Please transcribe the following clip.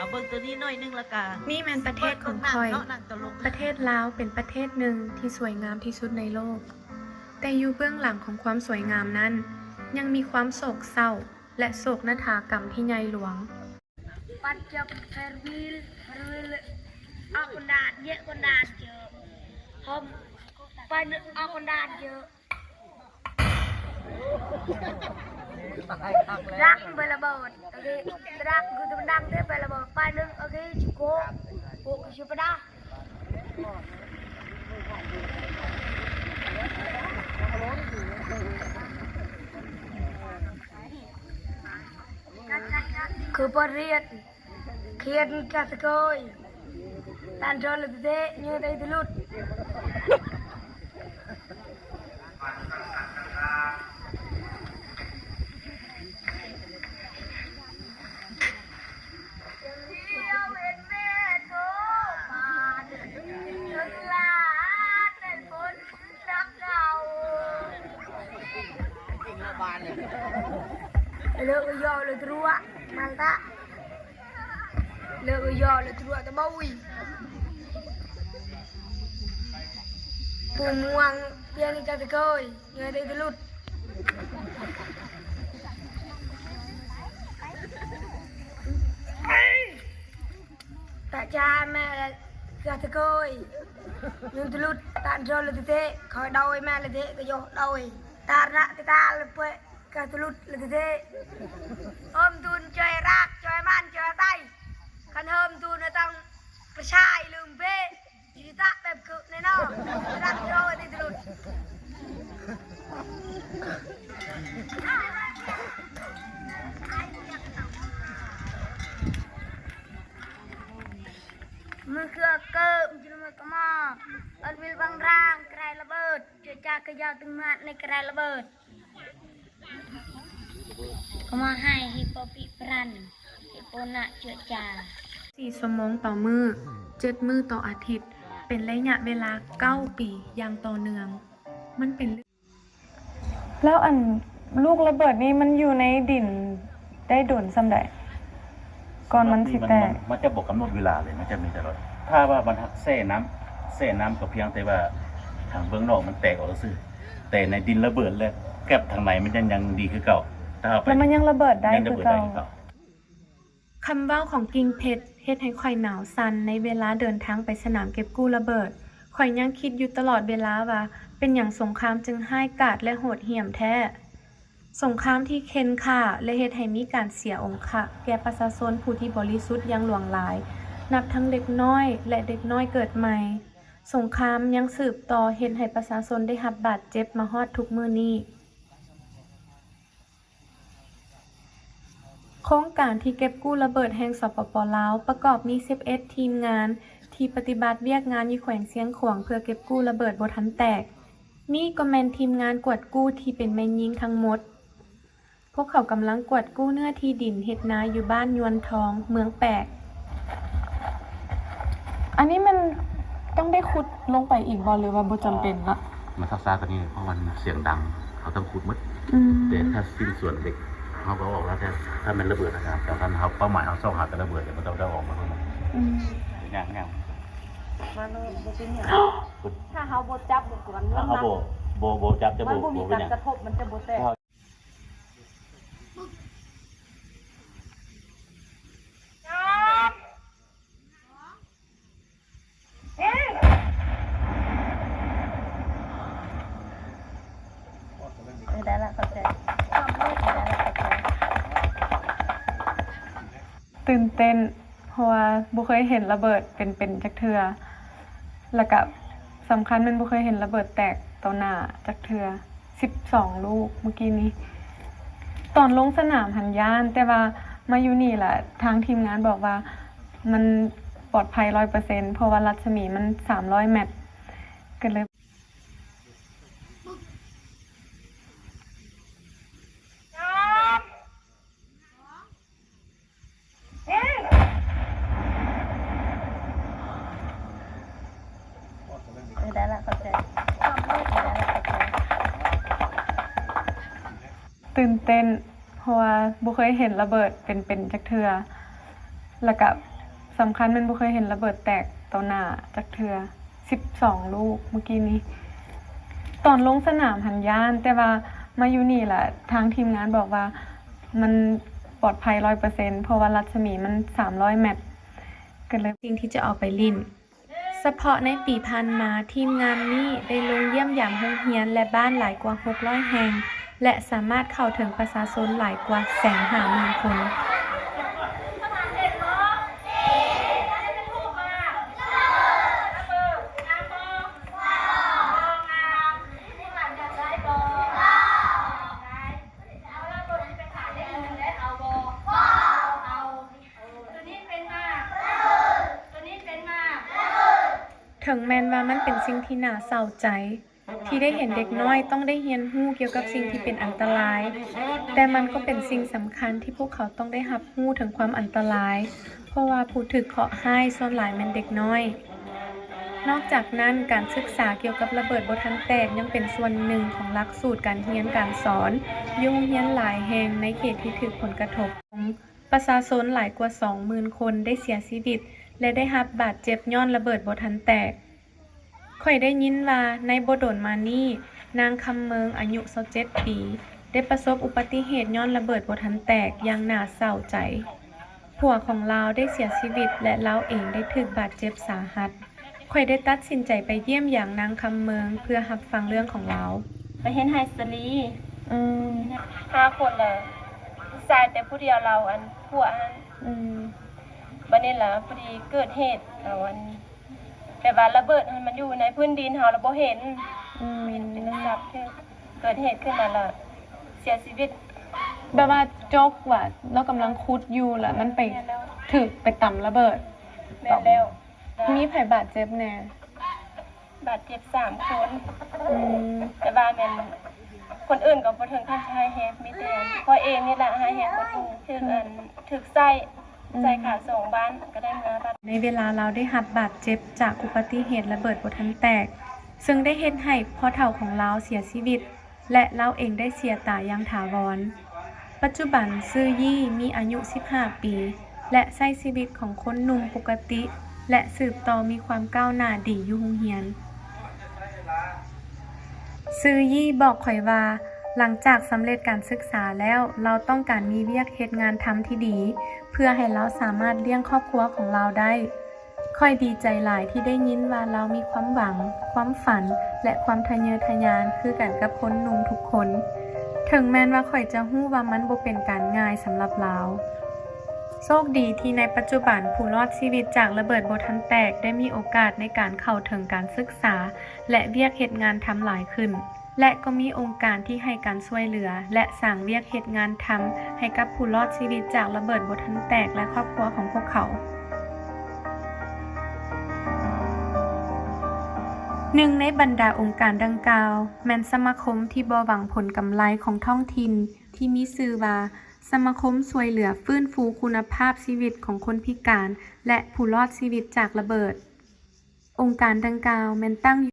ເບິ່ງໂຕນີ້ໜ້ອຍໜຶ່ງລະກະ ນີ້ແມ່ນປະເທດຂອງຂ້ອຍ. ປະເທດລາວເປັນປະເທດໜຶ່ງທີ່ສວຍງາມທີ່ສຸດໃນໂລກ, ແຕ່ຢູ່ເບື້ອງຫຼັງຂອງຄວາມສວຍງາມນັ້ນ ຍັງມີຄວາມໂສກເສົ້າ ແລະ ໂສກນາຖາກຳທີ່ໃຫຍ່ຫຼວງ. Khư bot riêt, khiên cả thế giới. Tan trôi là thế, như đây thì lụt. Lơ yo lơ trua, mantap. Lơ yo lơ trua ta bôi. Pum muang pian ni ta tekoi, ngai dei telut. Ta cha me la tekoi. Nun telut ta ndro le tete, khoi doi me le te, ta yo doi. Ta ra te ta le pue. ກະຕະລຸດລະເດ ເຮີມດູນຈອຍຮັກ ຈອຍໝັ້ນ ຈອຍໄຕ ຄັນເຮີມດູນຕ້ອງກະຊາຍລືມເບ ຢູ່ຕະແບບກຶແນ່ນອນ ຮັກໂດຍຕະລຸດ ມືເຄືອເກີມ ຈຸລະເມີກະໝໍ ເອີ້ນວິລບັງຣາງ ກະໄດລະເບີດ ເຈີຈາກະຍາວຕຶງມາດໃນກະໄດລະເບີດ. ກໍມາໃຫ້ຮິບປີປະລັນ ຮິບໂປນະເຈືອຈາ ສີ່ຊົ່ວໂມງຕໍ່ມື້ ເຈັດມື້ຕໍ່ອາທິດ ເປັນໄລຍະເວລາເກົ້າປີຢ່າງຕໍ່ເນື່ອງ. ມັນເປັນ ແລ້ວອັນລູກລະເບີດນີ້ມັນຢູ່ໃນດິນໄດ້ດົນສ່ຳໃດ? ກ່ອນມັນຊິແຕກ ມັນ ມັນຈະບໍ່ກຳນົດເວລາເລີຍ ມັນຈະມີຕະຫຼອດ. ຖ້າວ່າມັນແຊ່ນ້ຳ ແຊ່ນ້ຳກໍພຽງແຕ່ວ່າທາງເບື້ອງນອກມັນແຕກອອກຊື່ໆ ແຕ່ໃນດິນລະເບີດ ແລະ ແກັບທາງໃນມັນຍັງ ຍັງດີຄືເກົ່າ. ຖ້າເຮົາໄປ ແລ້ວມັນຍັງລະເບີດໄດ້ຄືເກົ່າ. ຄຳເວົ້າຂອງກິ່ງເພັດເຮັດໃຫ້ຂ້ອຍໜາວສັ່ນໃນເວລາເດີນທາງໄປສະໜາມເກັບກູ້ລະເບີດ. ຂ້ອຍຍັງຄິດຢູ່ຕະຫຼອດເວລາວ່າ ເປັນຫຍັງສົງຄາມຈຶ່ງຮ້າຍກາດ ແລະ ໂຫດຫ້ຽມແທ້. ສົງຄາມທີ່ເຂັ່ນຂ້າ ແລະ ເຮັດໃຫ້ມີການເສຍອົງຄະແກ່ປະຊາຊົນຜູ້ທີ່ບໍລິສຸດຢ່າງຫຼວງຫຼາຍ, ນັບທັງເດັກນ້ອຍ ແລະ ເດັກນ້ອຍເກີດໃໝ່. ສົງຄາມຍັງສືບຕໍ່ເຮັດໃຫ້ປະຊາຊົນໄດ້ຮັບບາດເຈັບມາຮອດທຸກມື້ນີ້. ໂຄງການທີ່ເກັບກູ້ລະເບີດແຫ່ງ ສປປ ລາວ ປະກອບມີສິບເອັດທີມງານທີ່ປະຕິບັດວຽກງານຢູ່ແຂວງຊຽງຂວາງ ເພື່ອເກັບກູ້ລະເບີດບໍ່ທັນແຕກ. ນີ້ກໍແມ່ນທີມງານກວດກູ້ທີ່ເປັນແມ່ຍິງທັງໝົດ. ພວກເຂົາກຳລັງກວດກູ້ເນື້ອທີ່ດິນເຮັດນາຢູ່ບ້ານຍວນທອງ ເມືອງແປກ. ອັນນີ້ມັນຕ້ອງໄດ້ຂຸດລົງໄປອີກບໍ່ ຫຼືວ່າບໍ່ຈຳເປັນລະ? ມັນຊາກໆ ກວ່ານີ້ ເພາະມັນສຽງດັງ ເຮົາຕ້ອງຂຸດໝົດ. ອືມ ແຕ່ຖ້າຊິ້ນສ່ວນເຫຼັກ ເຮົາກໍເອົາອອກແລ້ວ. ແຕ່ຖ້າແມ່ນລະເບີດນະ ແຕ່ຄັນເຮົາ ເປົ້າໝາຍເຮົາຊອກຫາແຕ່ລະເບີດ ມັນຕ້ອງໄດ້ອອກມາທັງໝົດ. ອືມ ຍ່າງໆ ມາໂລດ ບໍ່ເປັນຫຍັງ. ຖ້າເຮົາບໍ່ຈັບມັນກວນ ຖ້າເຮົາບໍ່ ບໍ່ ບໍ່ຈັບ ຈະບໍ່ ມັນບໍ່ມີການກະທົບ ມັນຈະບໍ່ແຕກ. ຕື່ນເຕັ້ນ ເພາະວ່າບໍ່ເຄີຍເຫັນລະເບີດເປັນໆ ຈັກເທື່ອ ແລ້ວກະສຳຄັນແມ່ນບໍ່ເຄີຍເຫັນລະເບີດແຕກຕໍ່ໜ້າຈັກເທື່ອ. ສິບສອງລູກມື້ກີ້ນີ້. ຕອນລົງສະໜາມຫັ້ນຢ້ານ, ແຕ່ວ່າມາຢູ່ນີ້ລະ ທາງທີມງານບອກວ່າມັນປອດໄພຮ້ອຍເປີເຊັນ ເພາະວ່າລັດສະໝີມັນສາມຮ້ອຍແມັດ ກໍເລີຍ ຕື່ນເຕັ້ນ ເພາະວ່າບໍ່ເຄີຍເຫັນລະເບີດເປັນໆ ຈັກເທື່ອ ແລ້ວກະ ສຳຄັນແມ່ນບໍ່ເຄີຍເຫັນລະເບີດແຕກຕໍ່ໜ້າຈັກເທື່ອ ສິບສອງລູກມື້ກີ້ນີ້. ຕອນລົງສະໜາມຫັ້ນຢ້ານ, ແຕ່ວ່າມາຢູ່ນີ້ລະ ທາງທີມງານບອກວ່າມັນປອດໄພຮ້ອຍເປີເຊັນ ເພາະວ່າລັດສະໝີມັນສາມຮ້ອຍແມັດ ກໍເລີຍ ສິ່ງທີ່ຈະເອົາໄປຫຼິ້ນ. ສະເພາະໃນປີຜ່ານມາ, ທີມງານນີ້ໄດ້ລົງຢ້ຽມຢາມໂຮງຮຽນ ແລະ ບ້ານຫຼາຍກວ່າຫົກຮ້ອຍແຫ່ງ ແລະ ສາມາດເຂົ້າເຖິງປະຊາຊົນຫຼາຍກວ່າແສນຫ້າໝື່ນຄົນ. ເຖິງແມ່ນວ່າມັນເປັນສິ່ງທີ່ໜ້າເສົ້າໃຈ ທີ່ໄດ້ເຫັນເດັກນ້ອຍຕ້ອງໄດ້ຮຽນຮູ້ກ່ຽວກັບສິ່ງທີ່ເປັນອັນຕະລາຍ, ແຕ່ມັນກໍເປັນສິ່ງສຳຄັນທີ່ພວກເຂົາຕ້ອງໄດ້ຮັບຮູ້ເຖິງຄວາມອັນຕະລາຍ, ເພາະວ່າຜູ້ຖືກເຄາະຮ້າຍສ່ວນຫຼາຍແມ່ນເດັກນ້ອຍ. ນອກຈາກນັ້ນ, ການສຶກສາກ່ຽວກັບລະເບີດບໍ່ທັນແຕກຍັງເປັນສ່ວນໜຶ່ງຂອງຫຼັກສູດການຮຽນການສອນຢູ່ໂຮງຮຽນຫຼາຍແຫ່ງໃນເຂດທີ່ຖືກຜົນກະທົບ. ປະຊາຊົນຫຼາຍກວ່າສອງໝື່ນຄົນໄດ້ເສຍຊີວິດ ແລະ ໄດ້ຮັບບາດເຈັບຍ້ອນລະເບີດບໍ່ທັນແຕກ. ຂ້ອຍໄດ້ຍິນວ່າໃນບໍ່ດົນມານີ້, ນາງຄຳເມີງ ອາຍຸຊາວເຈັດປີ ໄດ້ປະສົບອຸບັດຕິເຫດຍ້ອນລະເບີດບໍ່ທັນແຕກຢ່າງໜ້າເສົ້າໃຈ. ຜົວຂອງລາວໄດ້ເສຍຊີວິດ ແລະ ລາວເອງໄດ້ຖືກບາດເຈັບສາຫັດ. ຂ້ອຍໄດ້ຕັດສິນໃຈໄປຢ້ຽມຢາມນາງຄຳເມີງເພື່ອຮັບຟັງເລື່ອງຂອງລາວ. ໄປເຮັດໄຮ່ສາລີ. ອືມ. ຫ້າຄົນລະ ຜູ້ຊາຍແຕ່ຜູ້ດຽວ ລາວ ອັນ ຜົວຫັ້ນ. ອືມ. ບັດນີ້ລະ ພໍດີເກີດເຫດ ລາວ ອັນ ແບບວ່າລະເບີດຫັ້ນມັນຢູ່ໃນພື້ນດິນເຮົາລະບໍ່ເຫັນ. ອືມ. ເປັນ ເປັນສັບ ເກີດເຫດຂຶ້ນມາລະເສຍຊີວິດ. ແບບວ່າຈົກວ່າລາວກຳລັງຂຸດຢູ່ ລະມັນໄປ ແມ່ນແລ້ວ ຖືກໄປຕຳລະເບີດ. ແມ່ນແລ້ວ. ມີໃຜບາດເຈັບແດ່? ບາດເຈັບສາມຄົນ. ອືມ. ແຕ່ວ່າແມ່ນຄົນອື່ນກໍບໍ່ເຖິງຂັ້ນຊິຮ້າຍແຮງ, ມີແຕ່ຂ້ອຍເອງນີ້ລະຮ້າຍແຮງກວ່າໝູ່. ຖືກ ອືມ ອັນ ຖືກໄສ້ ອືມ ໄສ້ຂາສອງບ້ານ ກໍໄດ້ເມືອບາດ. ໃນເວລາລາວໄດ້ຮັບບາດເຈັບຈາກອຸບັດຕິເຫດລະເບີດບໍ່ທັນແຕກ, ເຊິ່ງໄດ້ເຮັດໃຫ້ພໍ່ເຖົ້າຂອງລາວເສຍຊີວິດ ແລະ ລາວເອງໄດ້ເສຍຕາຍຢ່າງຖາວອນ. ປັດຈຸບັນ ຊື່ ຢີ່ ມີອາຍຸສິບຫ້າປີ ແລະ ໃຊ້ຊີວິດຂອງຄົນໜຸ່ມປົກກະຕິ ແລະ ສືບຕໍ່ມີຄວາມກ້າວໜ້າດີຢູ່ໂຮງຮຽນ. ຊື່ ຢີ່ ບອກຂ້ອຍວ່າ ຫຼັງຈາກສຳເລັດການສຶກສາແລ້ວ, ລາວຕ້ອງການມີວຽກເຮັດງານທຳທີ່ດີ ເພື່ອໃຫ້ລາວສາມາດລ້ຽງຄອບຄົວຂອງລາວໄດ້. ຂ້ອຍດີໃຈຫຼາຍທີ່ໄດ້ຍິນວ່າລາວມີຄວາມຫວັງ, ຄວາມຝັນ ແລະ ຄວາມທະເຍີທະຍານຄືກັນກັບຄົນໜຸ່ມທຸກຄົນ, ເຖິງແມ່ນວ່າຂ້ອຍຈະຮູ້ວ່າມັນບໍ່ເປັນການງ່າຍສຳລັບລາວ. ໂຊກດີທີ່ໃນປັດຈຸບັນຜູ້ລອດຊີວິດຈາກລະເບີດບໍ່ທັນແຕກໄດ້ມີໂອກາດໃນການເຂົ້າເຖິງການສຶກສາ ແລະ ວຽກເຮັດງານທຳຫຼາຍຂຶ້ນ. ແລະ ກໍມີອົງການທີ່ໃຫ້ການຊ່ວຍເຫຼືອ ແລະ ສ້າງວຽກເຮັດງານທຳໃຫ້ກັບຜູ້ລອດຊີວິດຈາກລະເບີດບໍ່ທັນແຕກ ແລະ ຄອບຄົວຂອງພວກເຂົາ. ໜຶ່ງໃນບັນດາອົງການດັ່ງກ່າວ ແມ່ນສະມາຄົມທີ່ບໍ່ຫວັງຜົນກຳໄລຂອງທ້ອງຖິ່ນ ທີ່ມີຊື່ວ່າ ສະມາຄົມຊ່ວຍເຫຼືອຟື້ນຟູຄຸນນະພາບຊີວິດຂອງຄົນພິການ ແລະ ຜູ້ລອດຊີວິດຈາກລະເບີດ. ອົງການດັ່ງກ່າວແມ່ນຕັ້ງ